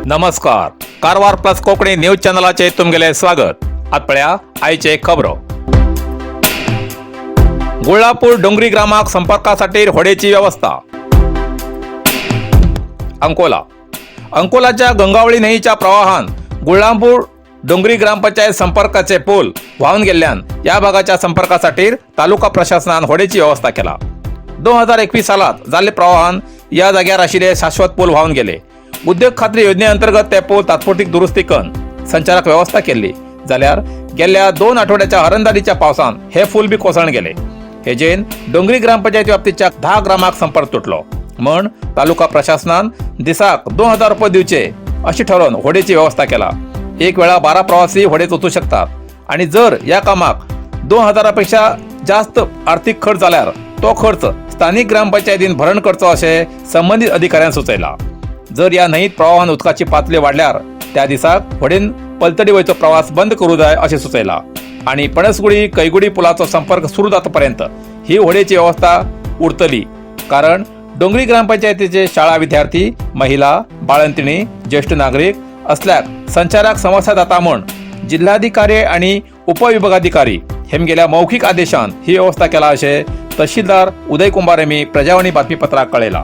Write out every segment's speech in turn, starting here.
नमस्कार, Karwar plus Konkani news चॅनलाचे तुमगेले स्वागत. आत पळया आयचे खबरो. गुळापूर डोंगरी ग्रामाक संपर्कासाठी होडेची व्यवस्था. अंकोला. अंकोलाच्या गंगावळी न्हंयेच्या प्रवाहान गुळापूर डोंगरी ग्रामपंचायत संपर्काचे पूल व्हांवून गेल्ल्यान या भागाच्या संपर्कासाठी तालुका प्रशासनान होडेची व्यवस्था केला. 2021 सालात जाल्ले प्रवाहान या जाग्यार आशिल्ले शाश्वत पूल व्हांवून गेले. उद्योग खात्री योजनेअंतर्गत ते पूल तात्पुरती दुरुस्ती करून संचालक व्यवस्था केल्ली जाल्यार गेल्ल्या 2 आठवड्याच्या हरंदारीच्या पावसान हे फूल बी कोसळून गेले. हेजेन डोंगरी ग्रामपंचायत व्याप्तीच्या 10 ग्रामाक संपर्क तुटलो म्हण तालुका प्रशासनान दिसाक 2000 रुपये दिवचे अशी ठरवून होडीची व्यवस्था केला. एक वेळा 12 प्रवासी होडीत वचू शकतात आणि जर या कामाक 2000पेक्षा जास्त आर्थिक खर्च जाल्यार तो खर्च स्थानिक ग्रामपंचायतीन भरण करचो अशें संबंदीत अधिकाऱ्यान सुचयला. जर या न्हंयत प्रवाहान उदकाची पातळी वाडल्यार त्या दिसाक होडीन पलतडी वयचो प्रवास बंद करूं जाय अशें सुचयला आणि पणसगुडी कैगुडी पुलाचो संपर्क सुरू जातापर्यंत ही होडयेची व्यवस्था उरतली, कारण डोंगरी ग्रामपंचायतीचे शाळा विद्यार्थी, महिला, बाळंतिणी, ज्येष्ठ नागरिक असल्याक संचाराक समस्या जाता म्हूण जिल्हाधिकारी आणि उपविभागाधिकारी हेमगेल्या मौखिक आदेशान ही व्यवस्था केला अशें तहसीलदार उदय कुंभार यांनी प्रजावाणी बातमीपत्राक कळयला.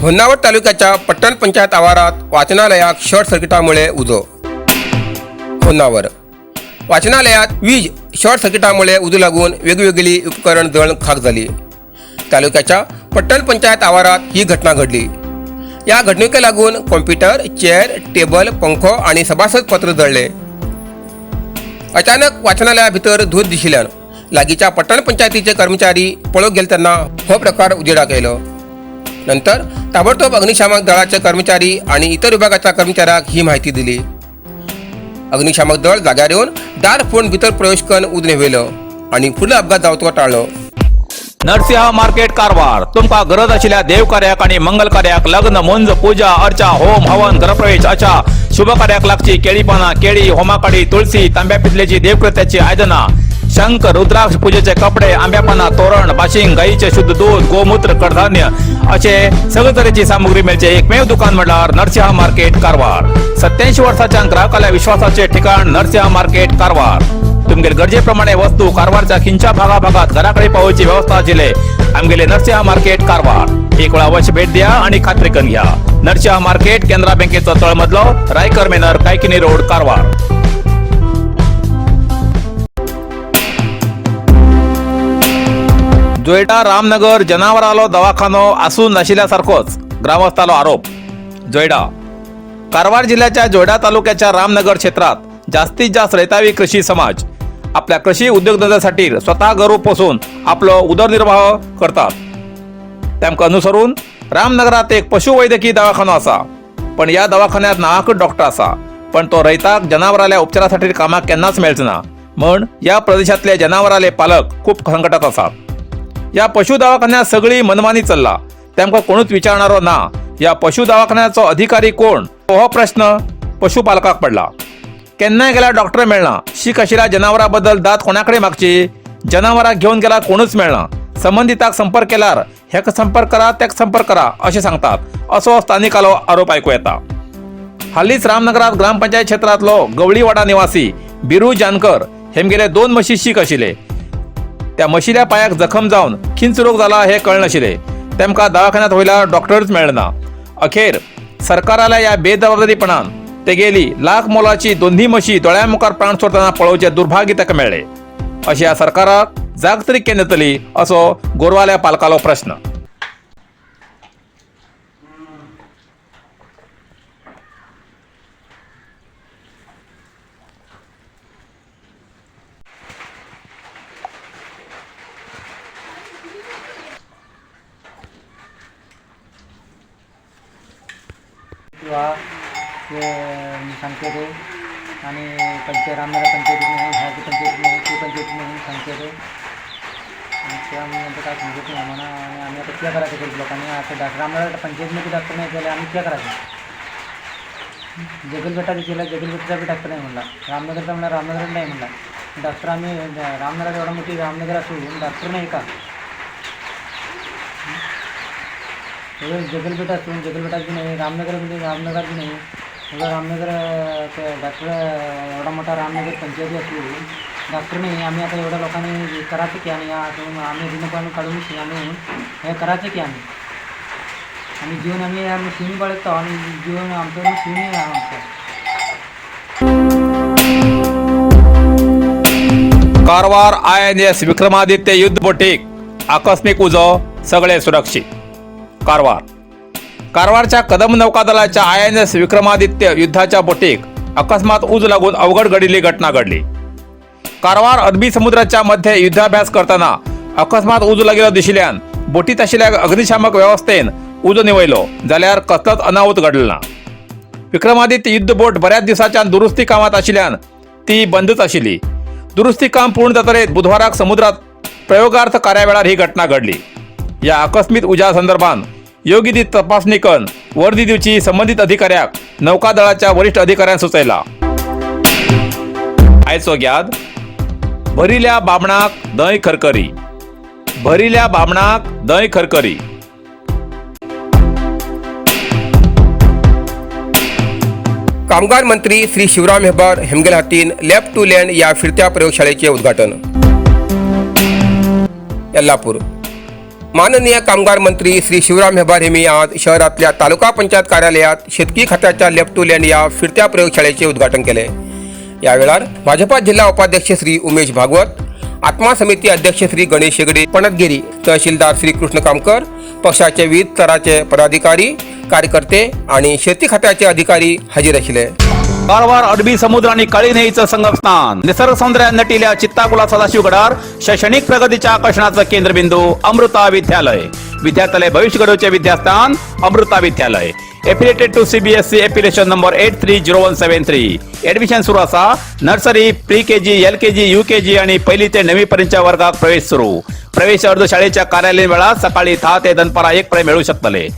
होन्नावर तालुक्याच्या पट्टण पंचायत आवारात वाचनालयात शॉर्ट सर्किटामुळे उजो. होन्नावर वाचनालयात वीज शॉर्ट सर्किटामुळे उजो लागून वेगवेगळी उपकरण जळून खाक झाली. तालुक्याच्या पट्टण पंचायत आवारात ही घटना घडली. या घडणुके लागून कॉम्प्युटर, चेअर, टेबल, पंखो आणि सभासद पत्र जळले. अचानक वाचनालया भितर धूर दिशिल्ल्यान लागीच्या पट्टण पंचायतीचे कर्मचारी पळोवंक गेले तेन्ना हो प्रकार उजेडाक येयलो. नंतर ताबडतोब अग्निशामक दळाचे कर्मचारी आणि इतर विभागाच्या कर्मचाऱ्याक ही माहिती दिली. अग्निशामक दळ जाग्यार येवन दार फोडून भितर प्रवेश करून उदक न्हेवयलो आणि फुडलो अपघात जावचो टाळ्ळो. नरसिंह मार्केट कारवार. तुमका गरज आशिल्ल्या देव कार्याक आणि मंगल कार्याक, लग्न, मुंज, पूजा अर्चा, होम हवन, गृहप्रवेश अशा शुभ कार्याक लागची केळी पानां, केळी, होमाकाडी, तुळसी, तांब्या पितलेची देवकृत्याची आयदनां, शंख, रुद्राक्ष, पूजेचे कपडे, आंब्या पानां, तोरण, बाशिंग, गाईचे शुद्ध दूध, गोमूत्र, कडधान्य असे सगळे तरेची सामुग्री मेळचे एकमेव दुकान म्हटल्यार नरसिंह मार्केट कारवार. 87 वर्साच्या ग्राहकाल्या विश्वासाचे ठिकाण नरसिंह मार्केट कारवार. तुमगेले गरजेप्रमाणे वस्तू कारवारच्या खिंच्या भागाभागात घराकडे पावोवची व्यवस्था आशिल्ले आमगेले नरसिंह मार्केट कारवार. एक वेळा अवश्य भेट द्या आणि खात्री करून घ्या. नरसिंह मार्केट, केनरा बँकेचो तळमजलो, रायकर मेनर, कायकिनी रोड, कारवार. जोयडा रामनगर जनावरालो दवाखानो आसून नाशिल्ल्या सारखोच ग्रामस्थालो आरोप. जोयडा. कारवार जिल्ह्याच्या जोयडा तालुक्याच्या रामनगर क्षेत्रात जास्तीत जास्त रयतावी कृषी समाज आपल्या कृषी उद्योगधंद्यासाठी स्वतः गरू पोसून आपलो उदरनिर्वाह करतात. तांकां अनुसरून रामनगरात एक पशुवैद्यकीय दवाखानो आसा, पण या दवाखान्यात नावाकच डॉक्टर आसा, पण तो रयताक जनावराल्या उपचारासाठी कामाक केन्नाच मेळचो ना म्हण या प्रदेशातले जनावराले पालक खूप संकटात आसात. या पशु दवाखान्यात सगळी मनमानी चल्ला, तेमकां कोणूच विचारणारो ना. या पशु दवाखान्याचो अधिकारी कोण हो प्रश्न पशुपालकाक पडला. केन्नाय गेल्यार डॉक्टर मेळना. शीक आशिल्ल्या जनावरां बद्दल दाद कोणा कडेन मागची? जनावरांक घेवन गेल्यार कोणूच मेळना. संबंदिताक संपर्क केल्यार हेका संपर्क करा, तेका संपर्क करा अशें सांगतात असो स्थानिकालो आरोप आयकूं येता. हालींच रामनगरात ग्रामपंचायत क्षेत्रांतलो गवळीवाडा निवासी बिरू जानकर हेमगेले 2 म्हशी शीक आशिल्ले. त्या म्हशील्या पायाक जखम जावन खिंच रोग जाला हे कळनाशिल्ले. तेमकां दवाखान्यात वयल्यार डॉक्टरच मेळना. अखेर सरकाराल्या ह्या बेजबाबदारीपणान तेगेली लाख मोलाची दोन्ही म्हशी दोळ्या मुखार प्राण सोडतना पळोवचें दुर्भाग्य ताका मेळ्ळें. अशें ह्या सरकाराक जाग तरी केन्ना येतली असो गोरवाल्या पालकालो प्रश्न. आहा ते सांगचे ते आनी पंचायत रामनगर पंचायतीत नाही, ह्या पंचायतीत नाही, ती पंचायतीत नाही सांगचे ते. आणि ते आम्ही नंतर काय समजत नाही आम्हाला. आणि आम्ही आता क्या करायचं गरीब लोकांनी? आता डॉक्टर रामनगर पंचायतीमध्ये डॉक्टर नाही केले, आम्ही क्या करायचं? जगलगटाचं केलं, जगलगटाचा बी डॉक्टर नाही म्हणला. रामनगरचा म्हणला, रामनगर नाही म्हणला डॉक्टर. आम्ही रामनगर एवढा मोठी रामनगर असून डॉक्टर नाही का? एवढं जगलपेठ असून जगलपेठात बी नाही, रामनगरमध्ये रामनगरात बी नाही. एवढं रामनगर ते डॉक्टर, एवढा मोठा रामनगर पंचायती असून डॉक्टर नाही. आम्ही आता एवढ्या लोकांनी करायचं की आणि आम्ही ऋण पण काढून आणून हे करायचं की आम्ही आम्ही जीवन आम्ही आम्ही शिवणी बाळगतो आणि जीवन आमचं शिवणी आहे आमचं. कारवार INS Vikramaditya युद्ध बोटीक आकस्मिक उजो, सगळे सुरक्षित. कारवार. कारवारच्या कदम नौकादलाच्या INS Vikramaditya युद्धाच्या बोटीक अकस्मात उज लागून अवघड घडिल्ली घटना घडली. कारवार अरबी समुद्राच्या मध्ये युद्धाभ्यास करताना अकस्मात उजो लागिल्लो दिशिल्ल्यान बोटीत आशिल्ल्या अग्निशामक व्यवस्थेन उजो निवयलो जाल्यार कसलोच अनाहूत घडलो ना. विक्रमादित्य युद्ध बोट बऱ्याच दिसाच्यान दुरुस्ती कामात आशिल्ल्यान ती बंदच आशिल्ली. दुरुस्ती काम पूर्ण जातरेत बुधवाराक समुद्रात प्रयोगार्थ कार्यावेळार ही घटना घडली. या आकस्मिक उज्या संदर्भात योग्य ती तपासणी करून वर्दी दिवची संबंधित अधिकाऱ्याक नौकादळाच्या वरिष्ठ अधिकाऱ्यान सुचयला. आयचो ग्याद: भरिल्या बामणाक दंय खरखरी, भरिल्या बामणाक दंय खरखरी. कामगार मंत्री श्री शिवराम हेब्बार हेमगेल हातीन लॅब टू लँड या फिरत्या प्रयोगशाळेचे उद्घाटन. यल्लापूर. माननीय कामगार मंत्री श्री शिवराम हेब्बार हेमी आज शहरातल्या तालुका पंचायत कार्यालयात शेतकी खात्याच्या लॅब टू लँड या फिरत्या प्रयोगशाळेचे उद्घाटन केले. या वेळार भाजपा जिल्हा उपाध्यक्ष श्री उमेश भागवत, आत्मा समिती अध्यक्ष श्री गणेश हेगडे पणतगिरी, तहसीलदार श्री कृष्ण कामकर, पक्षाचे विविध स्तराचे पदाधिकारी, कार्यकर्ते आणि शेती खात्याचे अधिकारी हजर आशिल्ले. कारवार अरबी समुद्र आणि काळी न्हंयीचं संगमस्थान, निसर्ग सौंदर्यात नटिल्या चित्ताकुला सदाशिवगडार शैक्षणिक प्रगतीच्या आकर्षणाचं केंद्रबिंदू अमृता विद्यालय. विद्यार्थ्यालय भविष्य घडवचे विद्यास्थान अमृता विद्यालय. Affiliated to CBSE, affiliation number 830173. Admission सुरू असा. Nursery, pre KG, LKG, UKG आणि पहिली ते नववी पर्यंतच्या वर्गात प्रवेश सुरू. प्रवेश अर्ज शाळेच्या कार्यालयीन वेळात सकाळी 10 ते दनपारा 1 पर्यंत मिळू शकतले.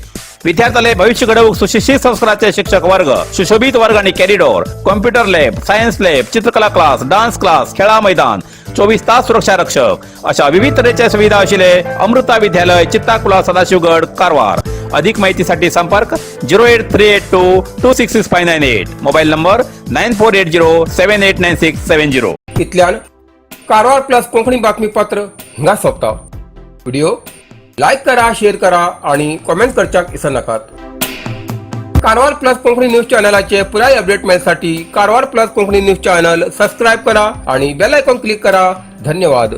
विद्यार्थ्याला भविष्य घडवूक सुशिक्षित संस्काराचे शिक्षक वर्ग, सुशोभित वर्ग आणि corridor, computer lab, science lab, चित्रकला क्लास, डान्स क्लास, खेळा मैदान, 24 तास सुरक्षा रक्षक अशा विविध तऱ्हेच्या सुविधा असलेले अमृता विद्यालय, चित्ताकुला, सदाशिवगड, कारवार. अधिक माहितीसाठी संपर्क 08382266598, mobile number 9480789670. इतल्यान कारवार प्लस कोंकणी बातमीपत्र हिंगा सोंपता. व्हिडिओ लायक करा, शेअर करा आणि कॉमेंट करच्याक विसरनाकात. कारवार प्लस कोंकणी न्यूज चॅनलाचे पुराय अपडेट मेळसाठी Karwar plus Konkani news channel subscribe करा आणि बेल आयकॉन क्लिक करा. धन्यवाद.